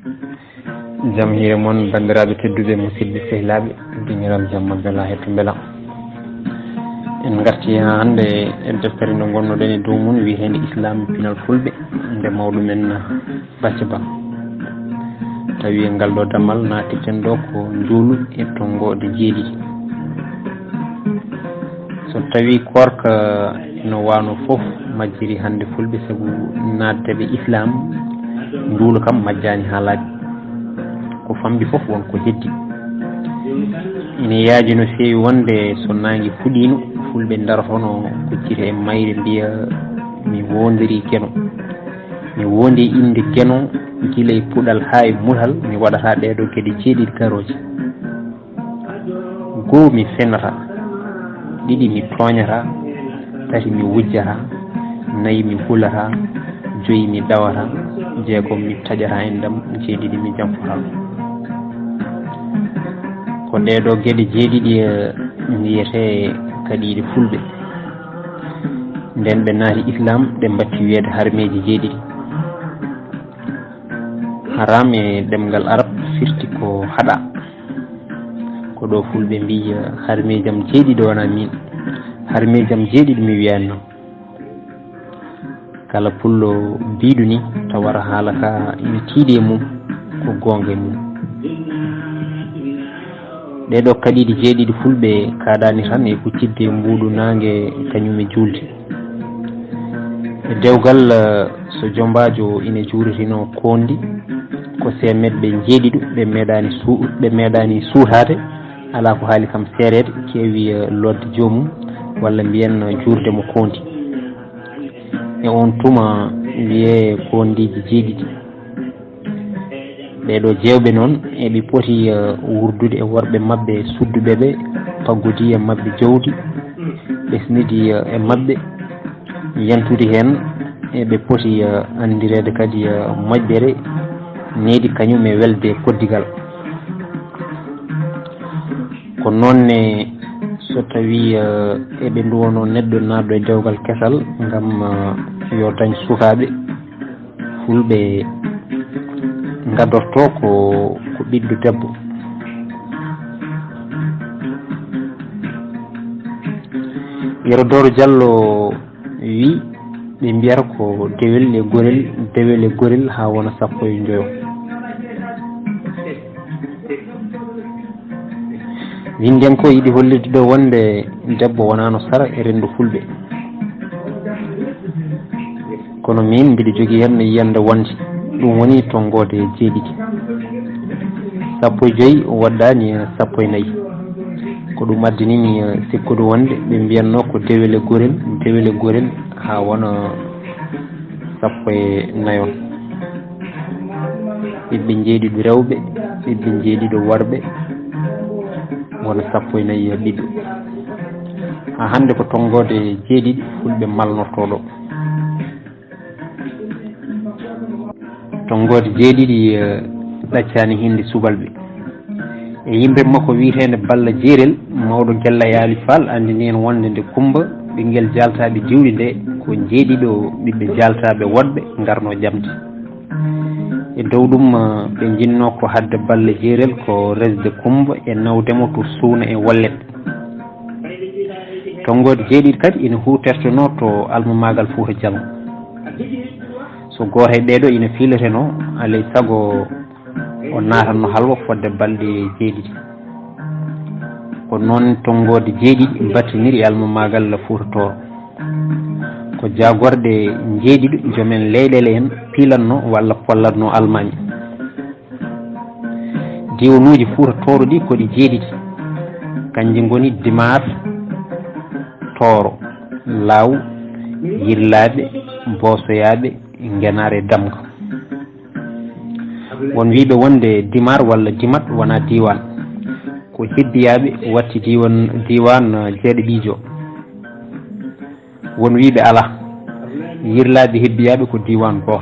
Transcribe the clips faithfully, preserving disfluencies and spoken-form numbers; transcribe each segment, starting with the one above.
Jam hiire mon, banndiraaɓe tedduɓe, musidɓe sehilaaɓe, dingiral jam, Abdallah Hetto Mbela. En ngarti haa hannde e deftere nde ngonnoɗen e dow mum, wiyeteende Islam pinal Fulɓe, nde mawɗo men Bacca Ba. Tawi e ngal ɗo dammal naatirten ɗo ko njuulu e tonngoode jeeɗiɗi. So tawi koorka no wano fof majjiri hannde Fulɓe, sabu naatde ɓe Islam, njuulu kam majjaani haa laaɓi. Ko famɗi fof won ko heddi. Ina yaaji no feewi wonde so naange fuɗiino, Fulɓe ndarotono koccita e mayre mbiya, "Mi woondirii Geno. Mi woondii innde Geno gila e puɗal haa e mutal, mi waɗata ɗee ɗoo geɗe jeeɗiɗi garooje. Goo, mi fenataa. Ɗiɗi, mi tooñataa. Tati, mi wujjataa. Nayi, mi hulataa. Joyi, mi ɗawataa. Jeegom, mi taƴataa enɗam. Jeeɗiɗi, mi janfotaa." Ko ɗee ɗoo geɗe jeeɗiɗi, eh, mbiyetee kaɗiiɗe Fulɓe. Nden ɓe naati Islam, ɓe mbatti wiyeede harmeeji jeeɗiɗi. Haram e ɗemngal Arab firti ko haɗa. Ko ɗo Fulɓe mbiyi, "Harmeejam jeeɗiɗi wona min. Harmeejam jeeɗiɗi mi wiyaani noon." Kala Pullo mbiɗo ni, tawata haala ka ina tiiɗi e mum, ko goonga e mum. Ɗee ɗoo kaɗiiɗe jeeɗiɗi Fulɓe kaɗaani tan e huccitde e mbuuɗu naange kañum e juulde. E dewgal, eh, so jombaajo ina juuritino koonɗi, ko seemeɗɓe jeeɗiɗo ɓe meeɗaani su-, ɓe meeɗaani suutaade, alaa ko haali kam seereede, keewi, eh, lootde joomum, walla mbiyen, eh, juurde mo koonɗi. E oon tuma wiyee koonɗiiji jeeɗiɗi. Ɓee ɗoo jeewɓe noon, eɓe poti, eh, wurdude e worɓe maɓɓe sudduɓe ɓe, paggodii e maɓɓe jawdi, ɓesnidii, eh, e maɓɓe, yantude heen, eɓe poti, eh, anndireede kadi, eh, moƴƴere, needi kañum e welde koddigal. Ko noon ne, so tawii, eh, eɓe nduwanoo neɗɗo naatɗo e dewgal kesal ngam, eh, yo dañ sukaaɓe, Fulɓe ngadortoo ko, ko ɓiɗɗo debbo. Yero Dooro Jallo wi, ɓe mbiyata ko dewel e gorel, dewel e gorel haa wona sappo e njoyo. Winden ko yiɗi hollirde ɗo wonde debbo wonaano sara e renndo Fulɓe. Kono min mbiɗo jogii heen yiyannde wonde ɗum woni tonngoode jeeɗiɗi. Sappo e joyi woɗɗaani sappo e nayi. Ko ɗum addani mi, eh, sikkude wonde ɓe mbiyatnoo ko dewel e gorel, dewel e gorel haa wona sappo e nayon. Ɓiɓɓe jeeɗiɗo rewɓe, ɓiɓɓe jeeɗiɗo worɓe, wona sappo e nayi ɓiɗɗo. Haa hannde ko tonngoode jeeɗiɗi Fulɓe malnortoo ɗo. Tonngoode jeeɗiɗi, eh, ɗaccaani hinde subalɓe. E yimre makko wiyeteende Balla Jeerel, mawɗo Gella Yaali Faal anndini en wonde nde Kummba ɓinngel jaaltaaɓe diwɗi nde, ko jeeɗiɗo ɓiɓɓe jaaltaaɓe woɗɓe ngarno ƴamde. E dow ɗum, eh, ɓe njinnoo ko haɗde Balla Jeerel ko resde Kummba e nawde mo to suuna e wallet. Tonngoode jeeɗiɗi kadi ina huutortonoo to almamaagal Fuuta Jalngo. So gooto e ɓee ɗoo ina fiilotonoo, alay sago o naatatno halwa fodde balɗe jeeɗiɗi. Ko noon tonngoode jeeɗiɗi mbattiniri e almamaagal Fuuta Tooro. Ko jaagorɗe jeeɗiɗo joomen leyɗeele en piilatnoo walla pollatnoo almaami. Diiwanuuji Fuuta Tooro ɗi ko ɗi jeeɗiɗi. Kanji ngoni Dimaar, Tooro, Laaw, Yirlaaɓe, Boosoyaaɓe, Ngenaar e Damga. Won wiiɓe wonde Dimaar walla Dimat wonaa diiwaan. Ko Hebbiyaaɓe watti diiwaan, diiwaan, eh, Jeeɗaɓiijo. Won wiiɓe alaa. Yirlaaɓe Hebbiyaaɓe ko diiwaan gooto.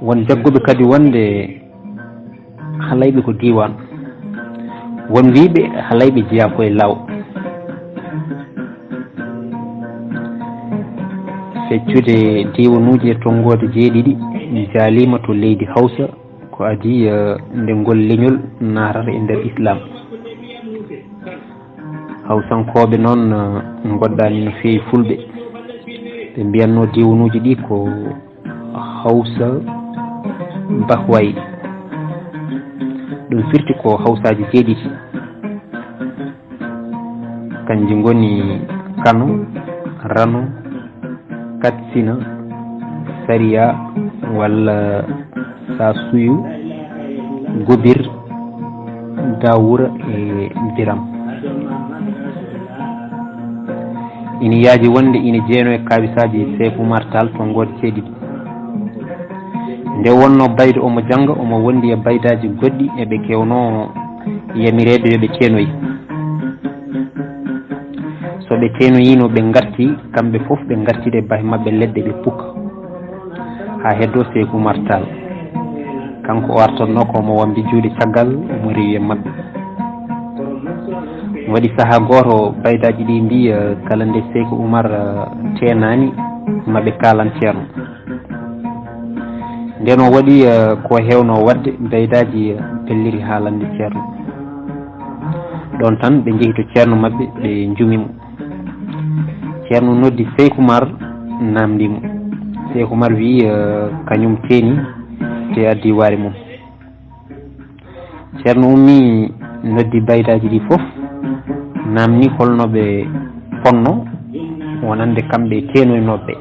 Won jagguɓe kadi wonde Halayɓe ko diiwaan. Won wiiɓe Halayɓe jeyaa ko e Laaw. Feccude diiwanuuji e tonngoode jeeɗiɗi jaaliima to leydi Hawsa ko adii, eh, nde ngol leñol naatata e nder Islaam. Hawsankooɓe noon, eh, ngoɗɗaani no feewi Fulɓe. Ɓe mbiyatnoo diiwanuuji ɗi ko Hawsa Bahway. Ɗum firti ko Hawsaaji jeeɗiɗi. Kanji ngoni Kano, Rano, Katsina, Sariya walla Sasuyu, Gobir, Dawura e Biram. Ina yaaji wonde ina jeyanoo e kaabisaaji Seeku Umar Taal tonngoode jeeɗiɗi. Nde wonnoo baydo omo jannga, omo wondi e baydaaji goɗɗi e ɓe keewnoo yamireede yo ɓe ceenoy. So ɓe ceenoyiino, ɓe ngarti, kamɓe fof ɓe ngartide bahe maɓɓe leɗɗe ɓe pukka. Haa heddoo Seeku Umar Taal. Kanko o artotnoo ko omo wambi juuɗe caggal, omo rewi e maɓɓe. Waɗi sahaa gooto, baydaaji ɗi mbii, eh, kala nde Seeku Umar, eh, teenaani, ma ɓe kaalan ceerno. Ndeen o waɗi, eh, ko heewnoo waɗde, baydaaji, eh, pelliri haalande ceerno. Ɗoon tan ɓe njehi to ceerno maɓɓe, ɓe njumi mo. Ceerno noddi Seeku Umar, naamndii mo. Seeku Umar wii, eh, kañum teeni, te addi waare mum. Ceerno ummii, noddi baydaaji ɗi fof, naamnii holno ɓe ponno wonande kamɓe teenoynooɓe ɓe.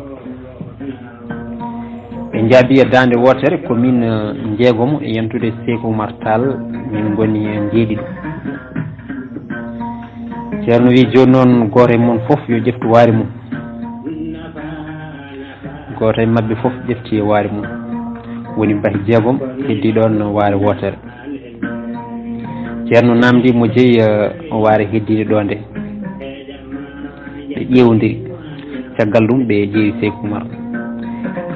Ɓe njaabii e daande wootere, ko min, eh, njeegomo e yantude Seeku Umar Taal, min ngoni, eh, njeeɗiɗo. Ceerno wii, jooni noon, gooto e mon fof yo ƴeftu waare mum. Gooto e maɓɓe fof ƴefti e waare mum. Woni bahi jeegom, heddii ɗoon waare wootere. Ceerno naamndii mo jeyi, eh, waare heddiinde ɗo nde. Ɓe ƴeewndiri. Caggal ɗum, ɓe ƴeewi Seeku Umar.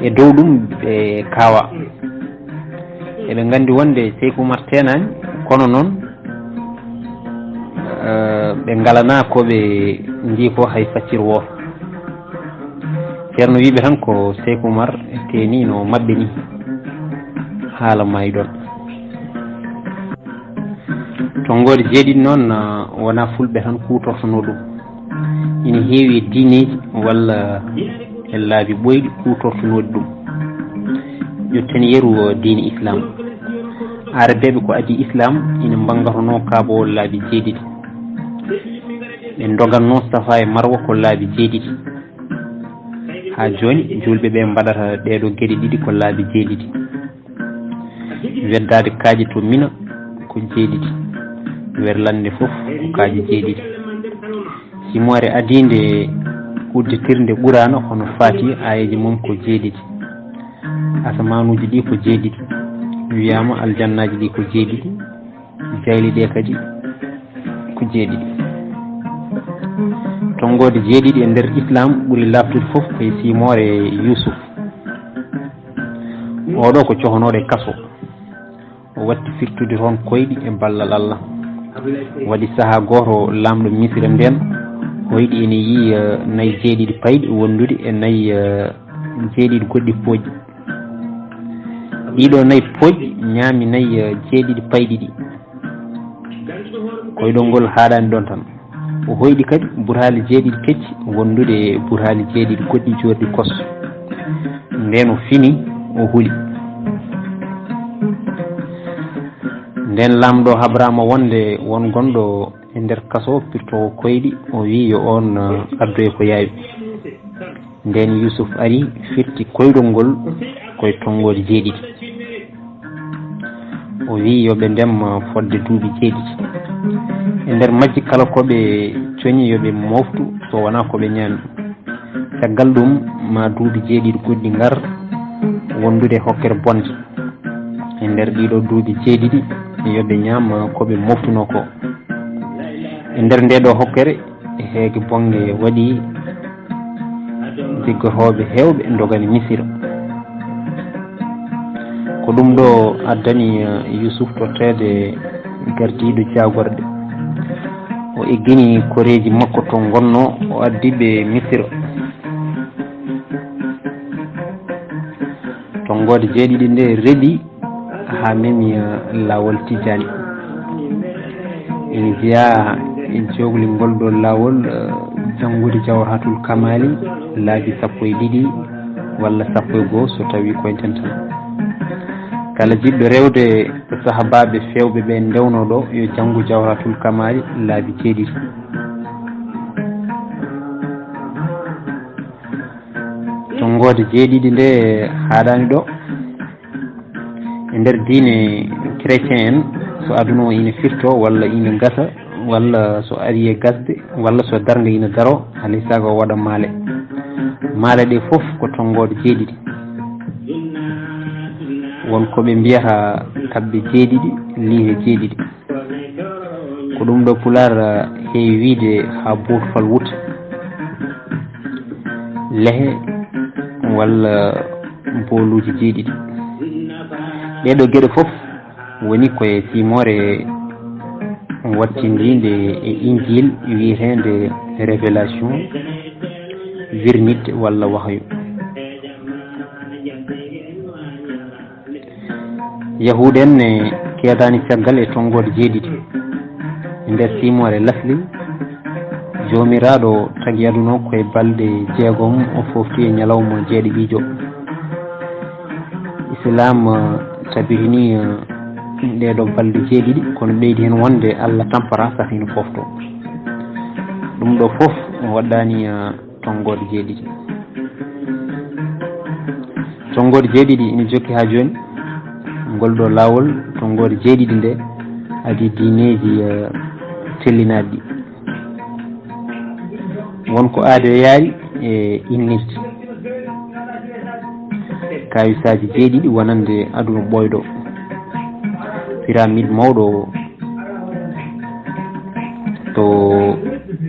E dow ɗum, ɓe kaawa. Eɓe nganndi wonde Seeku Umar teenaani, kono noon, eh, ɓe ngalanaa ko ɓe njii ko hay faccir wooto. Ceerno wii ɓe tan ko Seeku Umar teeni no maɓɓe ni. Haala maayi ɗoon. Tonngoode jeeɗiɗi noon, ah, wonaa Fulɓe tan kuutortonoo ɗum. Ina heewi e diineeji walla e laabi ɓooyɗi kuutortonooɗi ɗum. Ƴetten yeru, o, diine Islaam. Aarabeeɓe ko adii Islaam ina mbanngatonoo Kaaba o laabi jeeɗiɗi. Ɓe ndogannoo Safa e Marwa ko laabi jeeɗiɗi. Haa jooni, juulɓe ɓe mbaɗata ɗeeɗoo geɗe ɗiɗi ko laabi jeeɗiɗi. Weddaade kaaƴe to Mina ko jeeɗiɗi. Werlannde fof ko kaaƴe jeeɗiɗi. Simoore adiinde udditirnde Quraana hono Faatiha, aayeeje mum ko jeeɗiɗi. Asamaanuuji ɗi ko jeeɗiɗi. Wiyaama aljannaaji ɗi ko jeeɗiɗi. Jayli ɗe kadi ko jeeɗiɗi. Tonngoode jeeɗiɗi e nder Islaam ɓuri laaɓtude fof ko e simoore Yuusuf. Oɗo ko cohonooɗo e kaso. O watti firtude toon koyɗi e ballal Allah. Waɗi sahaa gooto laamɗo Misira ndeen, koyɗi ene yiyi, eh, nayi jeeɗiɗi payɗi wondude e nayi, eh, jeeɗiɗi goɗɗi pooƴɗi. Ɗiɗo nayi pooƴɗi ñaami nayi, eh, jeeɗiɗi payɗi ɗi. Koyɗol ngol haaɗaani ɗoon tan. O hoyɗi kadi butaali jeeɗiɗi kecci wondude e butaali jeeɗiɗi goɗɗi joorɗi kos. Ndeen o fini, o huli. Ndeen laamɗo habraama wonde won gonɗo e nder kaso pirtoowo koyɗi, o wii yo oon, eh, addoye ko yaawi. Ndeen Yuusuf ari, firti koyɗol ngol ko e tonngoode jeeɗiɗi. O wii yo ɓe ndem fodde duuɓi jeeɗiɗi. E nder majji kala ko ɓe coñi yo ɓe mooftu, so wonaa ko ɓe ñaami. Caggal ɗum, ma duuɓi jeeɗiɗi goɗɗi ngar wondude hokkere bonde. E nder ɗiɗo duuɓi jeeɗiɗi, yo ɓe ñaam ko ɓe moftunoo ko. E nder nde ɗo hokkere, e heege bonnge waɗi, jiggotooɓe heewɓe ndogani Misira. Ko ɗum ɗo addani, eh, Yuusuf totteede gardiiɗo jaagorɗe. O eggini koreeji makko to ngonnoo, o addi ɓe Misira. Ngoode jeeɗiɗi nde reɓi haa memi, eh, laawol Tijjaani. Ina jeyaa e jookli ngol ɗoo laawol, eh, janngude Jawharatul Kamaali laabi sappo e ɗiɗi walla sappo e goo so tawii ko e dental. Kala jiɗɗo rewde ko sahabaaɓe feewɓe ɓe ndewnoo ɗoo, yo janngu Jawharatul Kamaali laabi jeeɗiɗi. Tonngoode jeeɗiɗi nde haaɗaani ɗo. E nder diine chrétien en, so aduna o ina firto, walla ina gasa, walla so ari e gasde, walla so darnga ina daro, alay sago o waɗa maale. Maale ɗe fof ko tonngoode jeeɗiɗi. Won ko ɓe mbiyata kaɓɓe jeeɗiɗi, liihe jeeɗiɗi. Ko ɗum ɗo Pulaar, eh, heewi wiyde haa bootu fal wuta. Lehe walla booluuji jeeɗiɗi. Ɗee ɗoo geɗe fof woni ko e simoore wattindiinde e Injiil wiyeteende Révélation, wirnitde walla wahyu. Yahuud en ne keedaani caggal e tonngoode jeeɗiɗi. E nder simoore lasli, Joomiraaɗo tagi aduna o ko e balɗe jeegom, o foofti e ñalawma jeeɗiɗiijo. Islaam, eh, tabitini, eh, ɗee ɗoo balɗe jeeɗiɗi, kono ɓeydi heen wonde Allah tampata, saka ina foofto. Ɗum ɗoo fof o waɗɗaani, eh, tonngoode jeeɗiɗi. Tonngoode jeeɗiɗi ina jokki haa jooni. Ngol ɗoo laawol, tonngoode jeeɗiɗi nde, adii diineeji, eh, tellinaaɗi ɗi. Won ko aado yaari e innirde. Kaawisaaji jeeɗiɗi wonande aduna ɓooyɗo. Pyramide mawɗo to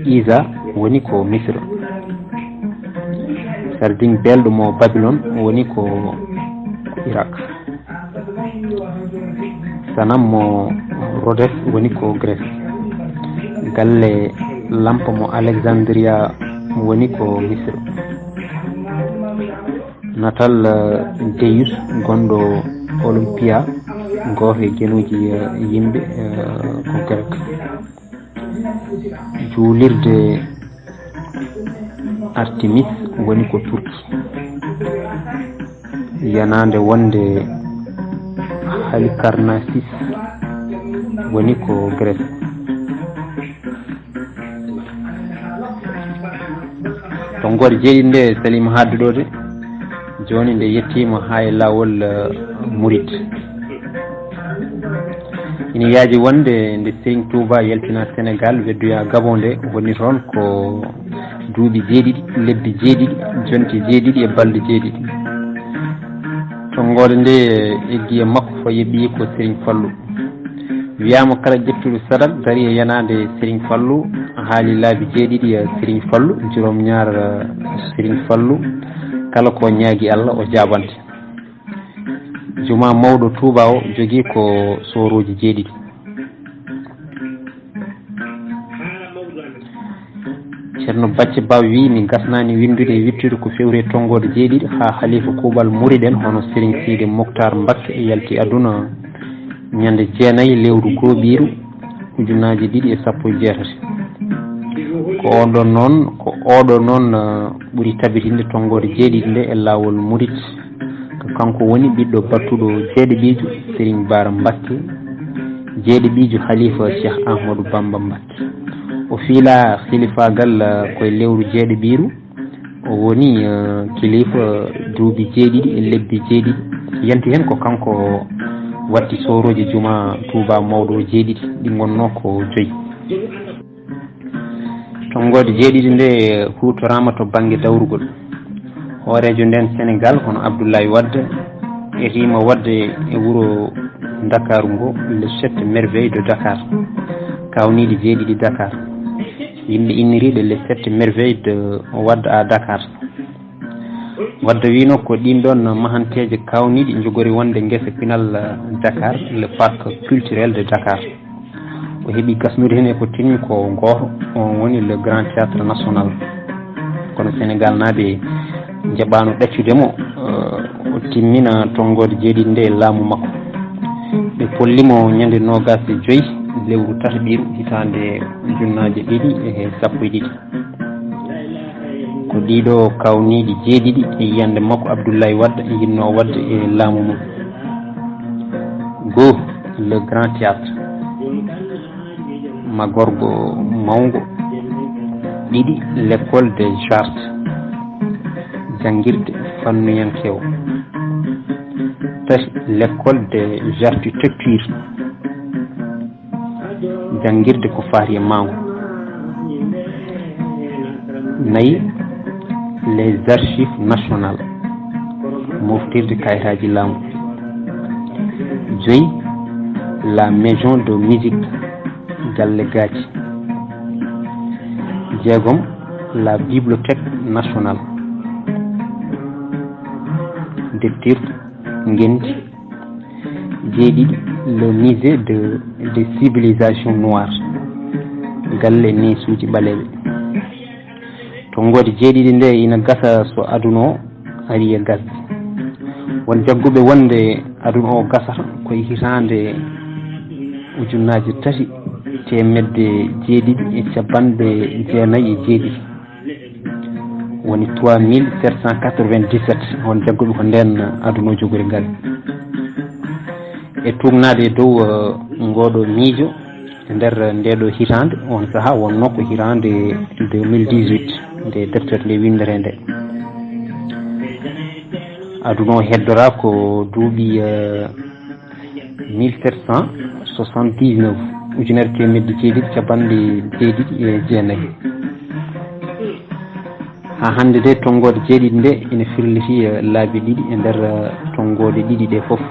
Giza woni ko Misra. Sardin belɗo mo Babilon woni ko Irak. Sanam mo Rhodes woni ko Grèce. Galle lampa mo Alexandria woni ko Misra. Natal, eh, Deus gonɗo Olympia, gooto e genuuji, eh, yimɓe, eh, ko Grek. Juulirde Artemis woni ko Turki. Yanaande wonde Halicarnassus woni ko Grèce. Tonngoode jeeɗiɗi nde, Salim Haddu ɗo de, jooni nde yettiima haa e laawol, eh, Murit. Ina yaaji wonde nde Serigne Touba yaltina Sénégal, weddoya Gabon nde, woni toon ko duuɓi jeeɗiɗi, lebbi jeeɗiɗi, jonte jeeɗiɗi e balɗe jeeɗiɗi. Tonngoode nde eggi e makko, fof yeɓɓi ko Serigne Fallou. Wiyaama kala ƴettuɗo sadak dari e yanaande Serigne Fallou, haali laabi jeeɗiɗi e Serigne Fallou, juróom-ñaar Serigne Fallou, kala ko ñaagi Allah o jaabante. Juma mawɗo Touba o jogii ko soorooji jeeɗiɗi. Ceerno Bacce Ba wii mi gasnaani winndude e wiɗtude ko fewri e tonngoode jeeɗiɗi haa haliifa kuuɓal Muriɗen hono Serigne Sidi Moktar Mbakke yalti aduna ñande jeenayi lewru gooɓiiru ujunaaji ɗiɗi e sappo e jeetati. Ko oon ɗoon noon, ko oo ɗoo noon, eh, ɓuri tabitinde tonngoode jeeɗiɗi nde e laawol Murit. Ko kanko woni ɓiɗɗo battuɗo jeeɗiɗiijo Serigne Bara Mbakke, jeeɗiɗiijo Halifa Cheikh Ahmadou Bamba Mbakke. O fiila hilifaagal, eh, ko e lewru jeeɗiɗiiru. O woni, eh, kilifa duuɓi jeeɗiɗi e lebbi jeeɗiɗi. Yanti heen ko kanko watti soorooji juma Touba mawɗo o jeeɗiɗi, ɗi ngonnoo ko joyi. Tonngoode jeeɗiɗi nde huutoraama to bannge dawrugol. Hooreejo nden Senegal hono Abdoulaye Wade etiima waɗde e wuro Ndakaaru ngo les sept merveilles de Dakar, kawniiɗe jeeɗiɗi Dakar. Yimɓe inniriiɗe les sept merveilles de Wade à Dakar. Wade wiino ko ɗin ɗon mahanteeje kawniiɗi njogori wonde ngese pinal, eh, Dakar, le parc culturel de Dakar. O heɓi gasnude heen e ko tinmi ko gooto, on woni le Grand Théâtre National. Kono Senegal naaɓe njaɓaano ɗaccude mo, eh, O timmina tonngoode jeeɗiɗi nde e laamu makko. Ɓe polli mo ñande noogaas e joy lewru tataɓiru hitaande ujunnaaje ɗiɗi e sappo e ɗiɗi. Ko ɗiɗo kawniiɗi jeeɗiɗi e yiyannde makko Abdoulaye Wade yinnoo waɗde e laamu mum. Goo, le Grand Théâtre. Magorgo mawngo. Ɗiɗi, l'école des arts, janngirde fannuyankeewo. Tati, l'école des architectures, janngirde ko faati e mawngo. Nayi, les archives nationales, moftirde kayitaaji laamu. Joyi, la maison de musique, galle gaaci. Jeegom, la bibliothèque nationale, deftirdu ngenndi. Jeeɗiɗi, le musée de, des civilisations noires, galle neesuuji ɓaleeɓe. Tonngoode jeeɗiɗi nde ina gasa so aduna o ari e gasde. Won jagguɓe wonde aduna o gasata ko e hitaande ujunnaaje tati teemedde jeeɗiɗi e capanɗe jeenayi e jeeɗiɗi. Woni trois mille sept cent quatre-vingt-dix-sept, won jagguɓe ko ndeen aduna o jogori ngal. E tuugnaade e dow, eh, ngooɗo miijo, e nder ndeeɗo hitaande, on sahaa wonnoo ko hitaande deux mille dix-huit, nde deftere nde winndetee nde. Aduna o heddoraa ko duuɓi, eh, mille sept cent soixante-dix-neuf, ujunere teemedde jeeɗiɗi capanɗe jeeɗiɗi e jeenayi. Haa hannde de, tonngoode jeeɗiɗi nde ina firliti, eh, laabi ɗiɗi e nder, eh, tonngoode ɗiɗi ɗe fof.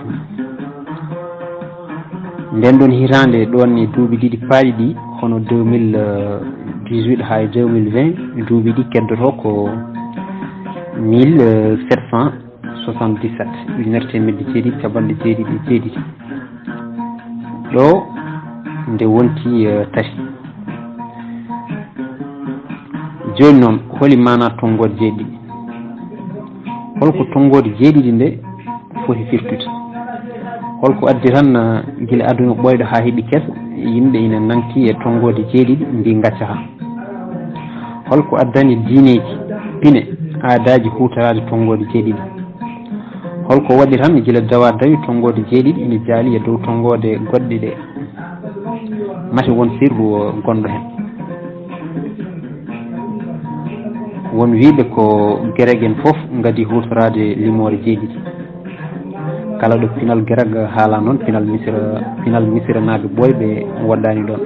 Nden ɗon hitaande ɗon e duuɓi ɗiɗi paaɗi ɗi, hono deux mille dix-huit haa e deux mille vingt, duuɓi ɗi keddoto ko mille sept cent soixante-dix-sept, ujunere teemedde jeeɗiɗi capanɗe jeeɗiɗi e jeeɗiɗi. Ɗo nde wonti, eh, tati. Jooni noon, holi maanaa tonngoode jeeɗiɗi? Holko tonngoode jeeɗiɗi nde foti firtude? Holko addi tan, eh, gila aduna ɓooyɗo haa heɓi keso, yimɓe ina nangti e tonngoode jeeɗiɗi mbi ngaccataa? Holko addani diineeji, pine, aadaaji huutoraade tonngoode jeeɗiɗi? Holko waɗi tan gila dawa dawi tonngoode jeeɗiɗi ina jaali e dow tonngoode goɗɗe ɗe? Mate won sirru gonɗo heen? Won wiyɓe ko Gerek en fof ngadii huutoraade limoore jeeɗiɗi. Kala ɗo pinal Gerek haalaa noon, pinal Misira, pinal Misiranaaɓe ɓooyɓe woɗɗaani ɗoon.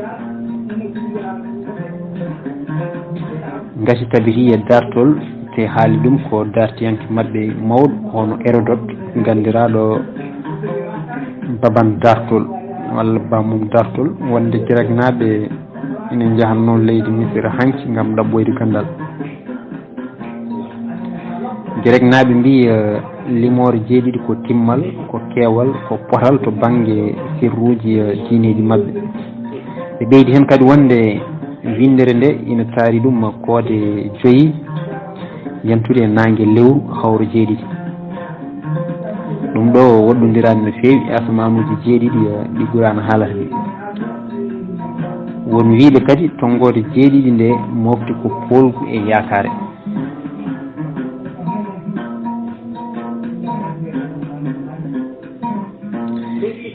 Ngati tabiti e daartol, te haali ɗum ko daartiyanke maɓɓe mawɗo, hono Hérodote, ganndiraaɗo Baban Daartol, walla Bamum Daartol, wonde Gereknaaɓe ina njahannoo leydi Misira hanki ngam ɗaɓɓoyde ganndal. Gereknaaɓe mbii, eh, limoore jeeɗiɗi ko timmal, ko keewal, ko potal to bannge sirruuji, eh, diineeji maɓɓe. Ɓe ɓeydi heen kadi wonde winndere nde ina taari ɗum koode joyi, yantude e naange lewru hawro jeeɗiɗi. Ɗum ɗo woɗɗondiraani no feewi e asmaanuuji jeeɗiɗi, eh, ɗi Qur'aana haalata ɗi. Won wiyɓe kadi tonngoode jeeɗiɗi nde mofti ko poolgu e yaakaare.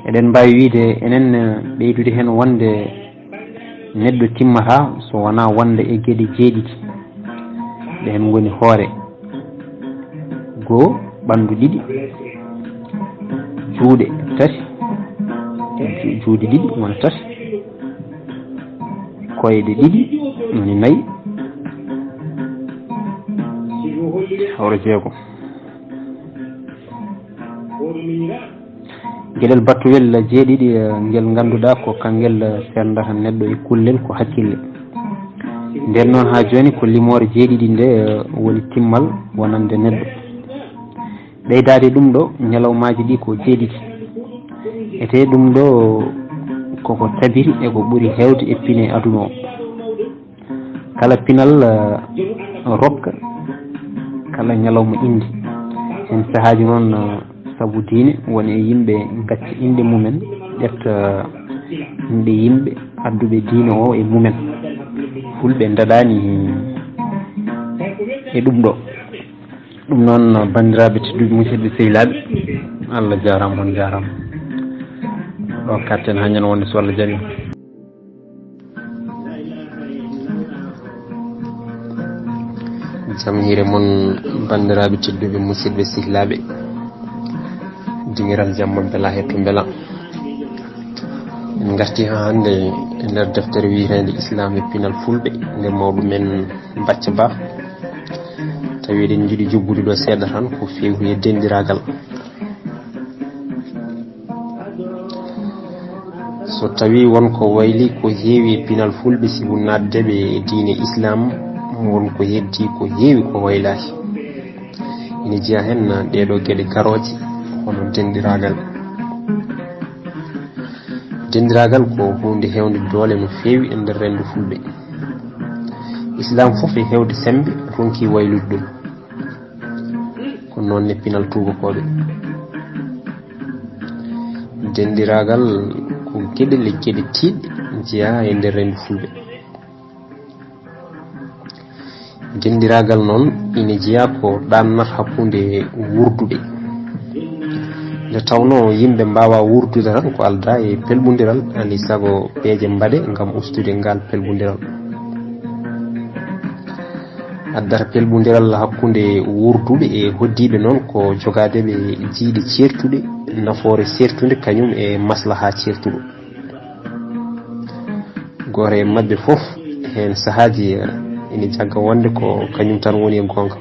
Eɗen mbaawi wiyde enen, eh, ɓeydude heen wonde neɗɗo timmataa so wonaa wonde e geɗe jeeɗiɗi. Ɗeen ngoni hoore. Goo, ɓanndu ɗiɗi, juuɗe tati, ju-, juuɗe ɗiɗi wona tati, koyɗe ɗiɗi woni nayi, hawro jeegom. Geɗel battowel jeeɗiɗi, eh, ngel ngannduɗaa ko kangel, eh, senndata neɗɗo e kullel ko hakkille. Nden noon haa jooni ko limoore jeeɗiɗi nde, eh, woni timmal wonande neɗɗo. Ɓeydaade ɗum ɗo, ñalawmaaji ɗi ko jeeɗiɗi. Etee ɗum ɗo koko tabiri e ko ɓuri heewde e pine aduna o. Kala pinal, eh, rokka kala ñalawma inde. Heen sahaaji noon, sabu diine, won e yimɓe ngacca inɗe mumen, ƴetta inɗe yimɓe adduɓe diine o e mumen. Fulɓe ndaɗaani e ɗum ɗo. Ɗum noon, banndiraaɓe tedduɓe, musidɓe sehilaaɓe, Allah jaaraama, on njaaraama. Ɗo katten haa ñande wonde, so Allah jaɓi. Jam hiire mon, banndiraaɓe tedduɓe, musidɓe sehilaaɓe. Dingiral jam mon bela he to mbela. En ngarti haa hannde e nder deftere wiyeteende Islam e pinal Fulɓe, nde mawɗo men Bacca Ba. Tawi eɗen njiɗi jubbude ɗo seeɗa tan ko feewti e denɗiraagal. So tawi won ko wayli ko heewi e pinal Fulɓe, sibu naatde ɓe e diine Islam, won ko heddi ko heewi ko waylaaki. Ina jeya heen ɗeeɗo geɗe garooje, hono denɗiraagal. Denɗiraagal ko huunde heewnde doole no feewi e nder renndo Fulɓe. Islam fof e heewde semmbe ronki waylude ɗum. Ko noon ne pinal tuubakooɓe. Denɗiraagal ko geɗel e geɗe tiiɗɗe jeyaa e nder renndo Fulɓe. Denɗiraagal noon ina jeyaa ko ɗaannata hakkunde wuurduɓe. Nde tawnoo yimɓe mbaawaa wuurdude tan ko aldaa e pelɓondiral, alaa e sago peeje mbaɗee ngam ustude ngaal pelɓondiral. Addata pelɓondiral hakkunde wuurduɓe e hoɗdiiɓe noon ko jogaade ɓe jiyɗe ceertuɗe, nafoore seertunde kañum e maslahaa ceertuɗo. Gooto e maɓɓe fof heen sahaaji, eh, ina jagga wonde ko kañum tan woni e goonga.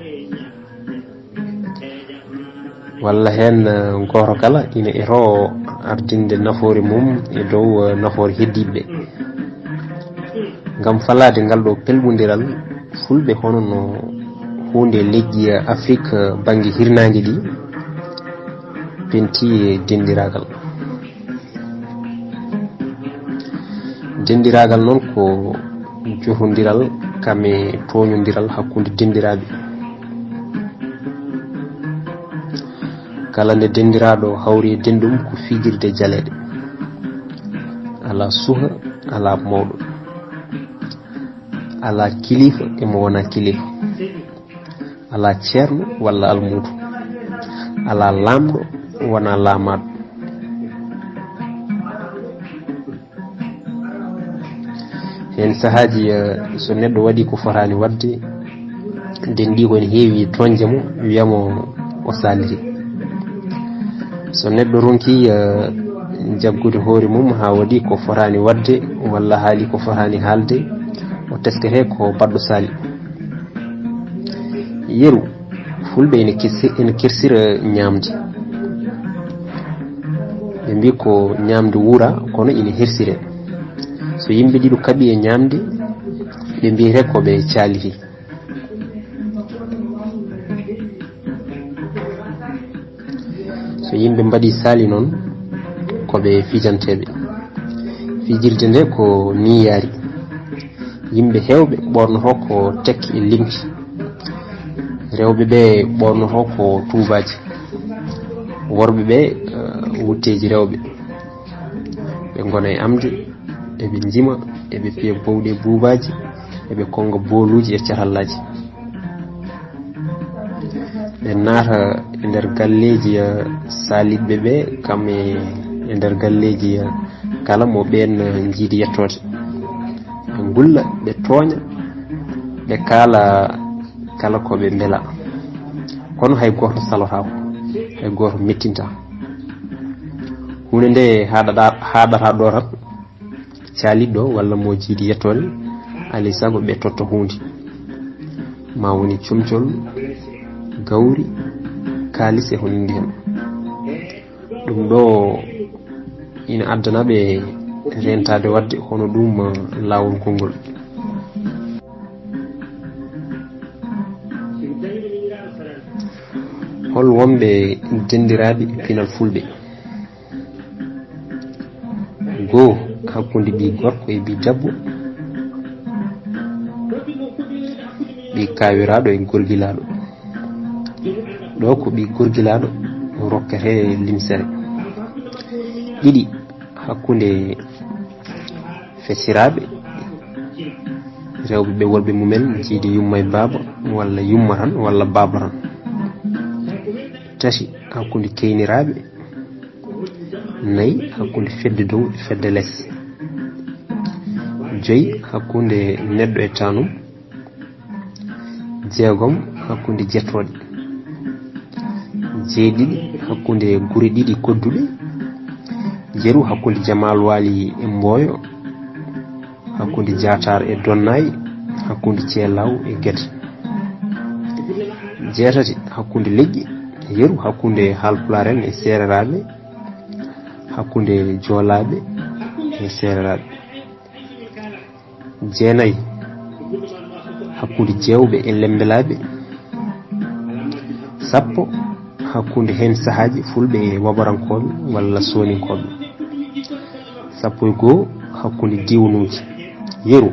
Walla heen, eh, gooto kala ina etoo ardinde nafoore mum e dow, eh, nafoore heddiiɓe. Ngam falaade ngal ɗo pelɓondiral, Fulɓe hono no huunde leƴƴi, eh, Afrik, eh, bannge hirnaange ɗi, penti e denɗiraagal. Denɗiraagal noon ko jotondiral kam e tooñondiral hakkunde denɗiraaɓe. Kala nde denɗiraaɗo hawri e denɗum ko fijirde jaleeɗe. Alaa suha, alaa mawɗo. Alaa kilifa e mo wonaa kilifa. Alaa ceerno walla almuudo. Alaa laamɗo wonaa laamaaɗo. Heen sahaaji, eh, so neɗɗo waɗi ko fotaani waɗde, denɗi ko ene heewi tooñde mo, wiya mo o saaliti. So neɗɗo ronki, eh, jaggude hoore mum haa waɗi ko fotaani waɗde walla haali ko fotaani haalde, o teskete ko baɗɗo saali. Yeru, Fulɓe ene kirsi-, ene kirsira ñaamde. Ɓe mbii ko ñaamde wuura, kono ene hersire. So yimɓe ɗiɗo kaɓi e ñaamde, ɓe mbiyete ko ɓe caaliti. So yimɓe mbaɗi saali noon, ko ɓe fijanteeɓe. Fijirde nde ko nii yaari. Yimɓe heewɓe ɓoornotoo ko tek e limti. Rewɓe ɓe ɓoornotoo ko tuubaaji. Worɓe ɓe, eh, wutteeji rewɓe. Ɓe ngona e amde, eɓe njima, eɓe piya bowɗi e buubaaji, eɓe konnga booluuji e carallaaji. Ɓe naata e nder galleeji, eh, saaliiɓe ɓe, kam e, e nder galleeji, eh, kala mo ɓeen, eh, njiidi yettoode. Ɓe ngulla, ɓe tooña, ɓe kaala kala ko ɓe mbela. Kono hay gooto salotaako, hay gooto mettintaa. Huunde nde haaɗata, haaɗata ɗo tan, caaliiɗo walla mo jiidi yettoode, alaa e sago ɓe totta huunde. Ma woni comcol, gawri, kaalis e ko nanndi heen. Ɗum ɗo ina addana ɓe rentaade waɗde hono ɗum, eh, laawol konngol. Hol wonɓe denndiraaɓe pinal Fulɓe? Goo hakkunde ɓii gorko e ɓii debbo, ɓii kaawiraaɗo e gorgilaaɗo. Ɗo ko ɓii gorgilaaɗo rokkete limsere. Ɗiɗi hakkunde fesiraaɓe, rewɓe ɓe worɓe mumen jiidi yumma e baaba, walla yumma tan, walla baaba tan. Tati hakkunde keyniraaɓe. Nayi hakkunde fedde dow e fedde les. Joyi hakkunde neɗɗo e tanum. Jeegom hakkunde jettooɗe. Jeeɗiɗi hakkunde gure ɗiɗi kodduɗe. Yeru hakkunde Jamal Wali e Mboyo. Hakkunde Jatar e Donnayi. Hakkunde Ceelaw e Gede. Jeetati hakkunde leƴƴi. Yeru hakkunde Haalpulaar en e Seereraaɓe. Hakkunde Joolaaɓe e Seereraaɓe. Jeenayi hakkunde Jeewɓe e Lembelaaɓe. Sappo hakkunde heen sahaaji Fulɓe e Wabarankooɓe walla Sooninkooɓe. Sappo e goo hakkunde diiwanuuji. Yeru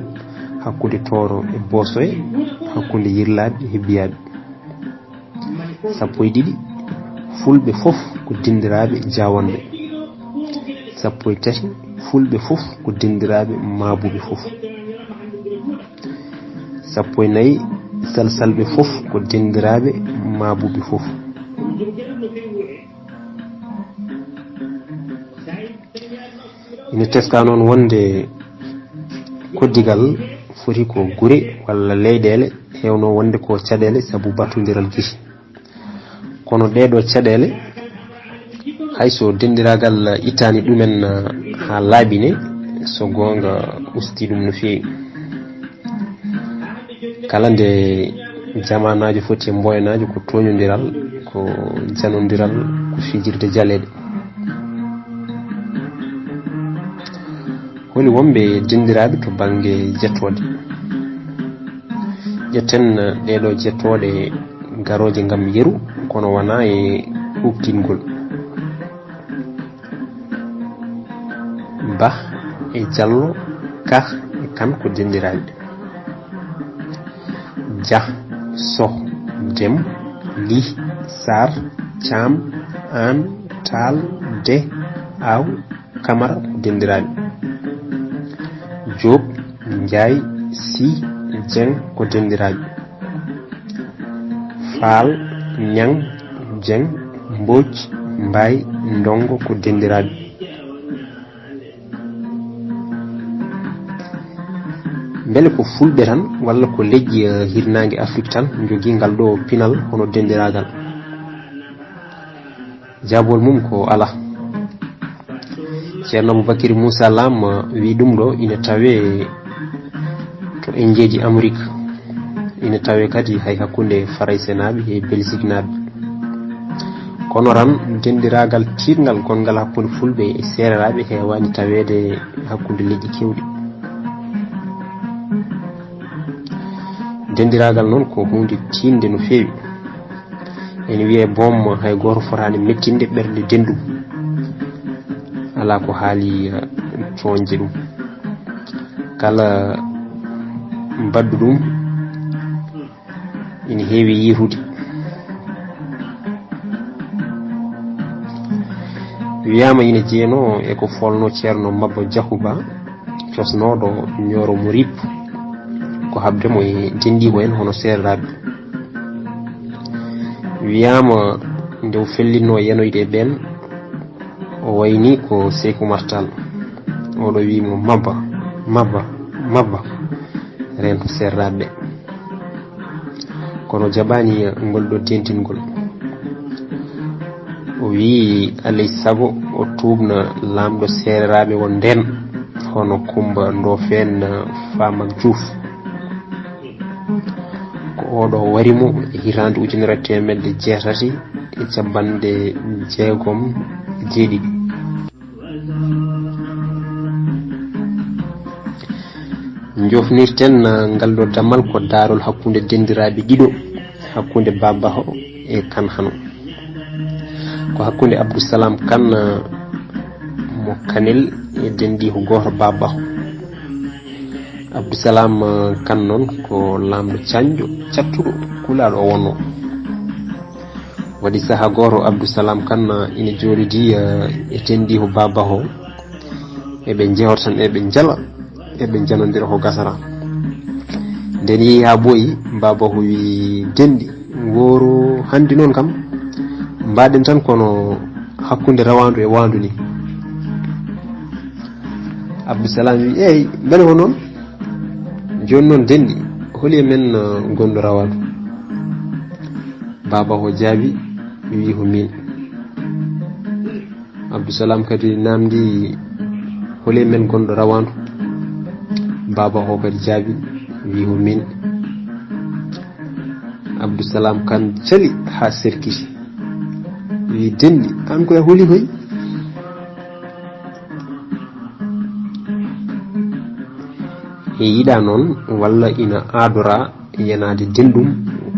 hakkunde Tooro e Boosoye, hakkunde Yirlaaɓe e Biyaaɓe. Sappo e ɗiɗi Fulɓe fof ko dindiraaɓe Jaawanɓe. Sappo e tati Fulɓe fof ko dindiraaɓe Maabuɓe fof. Sappo e nayi Salsalɓe fof ko dindiraaɓe Maabuɓe fof. Ina teska noon wonde koddigal foti ko gure walla leyɗeele, heewno wonde ko caɗeele sabu battondiral gite. Kono ɗee ɗoo caɗeele, hay so denndiraagal ittaani ɗumen haa laaɓi ne, so goonga ustii ɗum no feewi. Kala nde jamaanaajo foti e mboyanaajo ko tooñondiral, ko janondiral, ko fijirde jaleeɗe. Holi wonɓe denndiraaɓe to bannge jettooɗe? Ƴetten ɗee ɗoo jettooɗe garooje ngam yeru, kono wonaa e ukkingol. Bah e Jallo, Kah e Kan ko denndiraaɓe. Jah, Soh, Dem, Lih, Saar, Caam, Aan, Taal, Deh, Aaw, Kamara ko denndiraaɓe. Joob, Njaay, Sih, Jeŋ ko denndiraaɓe. Faal, Ñaŋ, Jeŋ, Mbooc, Mbaay, Ndonngo ko denndiraaɓe. Mbele ko Fulɓe tan walla ko leƴƴi, eh, hirnaange Afrik tan njogii ngal ɗoo pinal hono denndiraagal? Jaabol mum ko alaa. Ceerno Aboubacry Moussa Lam, eh, wiyi ɗum ɗoo ina tawee to Inndeeji Amerik, ina tawee kadi hay hakkunde Faraysenaaɓe e Belgikenaaɓe. Kono tan, denndiraagal tiiɗngal gonngal hakkunde Fulɓe e Seereraaɓe heewaani taweede hakkunde leƴƴi keewɗi. Denndiraagal noon ko huunde tiiɗnde no feewi. Ene wiyee boom, hay gooto fotaani mettinde ɓernde denndu. Alaa ko haali, eh, cooñde ɗum. Kala mbaɗɗo ɗum ina heewi yiitude. Wiyaama ina jeyanoo e ko folnoo Ceerno Maba Jaxu Ba, cosnooɗo Ñooro Murib, ko haɓde mo e denndiigu en hono Seereraaɓe. Wiyaama nde o fellinnoo yanoyde e ɓeen, o wayni ko Seyku Umar Taal. Oɗo wiyi mo, "Maba, Maba, Maba, reento Seereraaɓe ɓe." Kono jaɓaani ngol ɗoo teeŋtingol. O wiyi, alay sago o tuubna laamɗo Seereraaɓe won ndeen, hono Kummba Ndoofeen Faamak Juuf. Ko oɗo wari mo e hitaande ujunere e teemedde jeetati e cappanɗe jeegom e jeeɗiɗi. Njofnirten, eh, ngal ɗoo damal ko daarol hakkunde denndiraaɓe ɗiɗo, hakkunde Babaho e Kan Hano. Ko hakkunde Abdou Salam Kan, eh, mo Kanel e denndiigu gooto Babaho. Abdou Salam, eh, Kan noon ko laamɗo cañƴo, cattuɗo, kulaaɗo o wonnoo. Waɗi saha gooto Abdussalam Kan ina jooɗodi e tendiho babaho, eɓe jehor tan eɓe jala, eɓe janodira ko gasara. Nden yehi ha ɓooyi, babaho wi: "Dendi, ngooru handi noon kam, mbaɗen tan kono hakkunde rawandu e wandu ni." Abdussalam wi: "Eyi, mbele ko noon? Jooni noon, dendi, holi e men, uh, gonɗo rawandu?" Babaho jaabi, wi: "Ko min." Abdussalam kadi namdi: "Holi e men gonɗo rawandu?" Babaho kadi jaabi, wi: "Ko min." Abdussalam Kan cali ha serkiti, wi: "Dendi, an koy a holi koy?" E yiɗa noon, walla ina aadora yanaade denɗum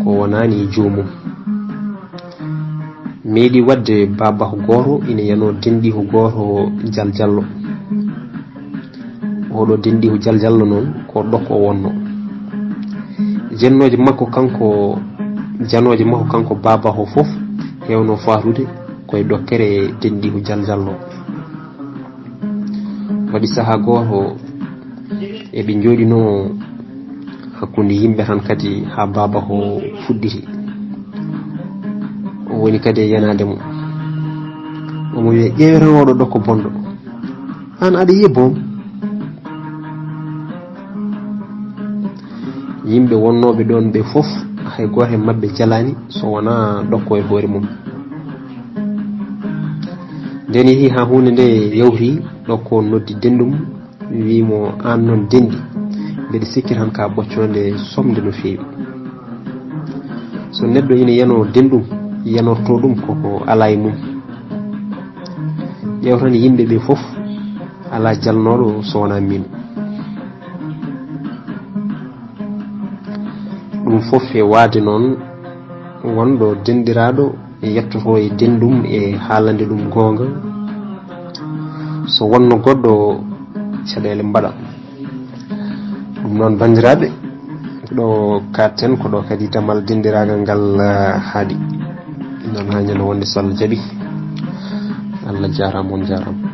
ko wonaani e joomum. Meeɗi waɗde babaho gooto ina yanoo denɗiho gooto jaljallo. Oɗo denɗiho jaljallo noon ko ɗokko o wonno. Jennooje makko kanko, janooje makko kanko babaho fof heewno faatude koye ɗokkere denɗiho jaljallo. Waɗi saha gooto eɓe jooɗinoo hakkunde yimɓe tan kadi haa babaho fuɗɗiti. O woni kadi e yanaade mo. Omo wiya: "Ƴeewe tan oɗo ɗokko bonɗo. Aan aɗa yiya boom?" Yimɓe wonnooɓe ɗoon ɓe fof, hay gooto e maɓɓe jalaani so wonaa ɗokko e hoore mum. Nden yehi haa huunde nde yawti, ɗokko noddi denɗum, wii mo: "Aan noon denɗi, mbeɗa sikki tan ka ɓoccoonde somnde no feewi. So neɗɗo ina yanoo denɗum, yanorto ɗum koko alaa e mum. Ƴeew tan yimɓe ɓe fof, alaa jalnooɗo so wonaa miin." Ɗum fof e waade noon, wonɗo denɗiraaɗo yettoto e denɗum e haalande ɗum goonga. So wonno goɗɗo, caɗeele mbaɗa. Ɗum noon, banndiraaɓe, ɗo kaaɗten ko ɗo kadi damal denɗiraagal ngal, ah, haaɗi. Noon haa ñande wonde, so Allah jaɓi. Allah jaaraama, on jaaraama.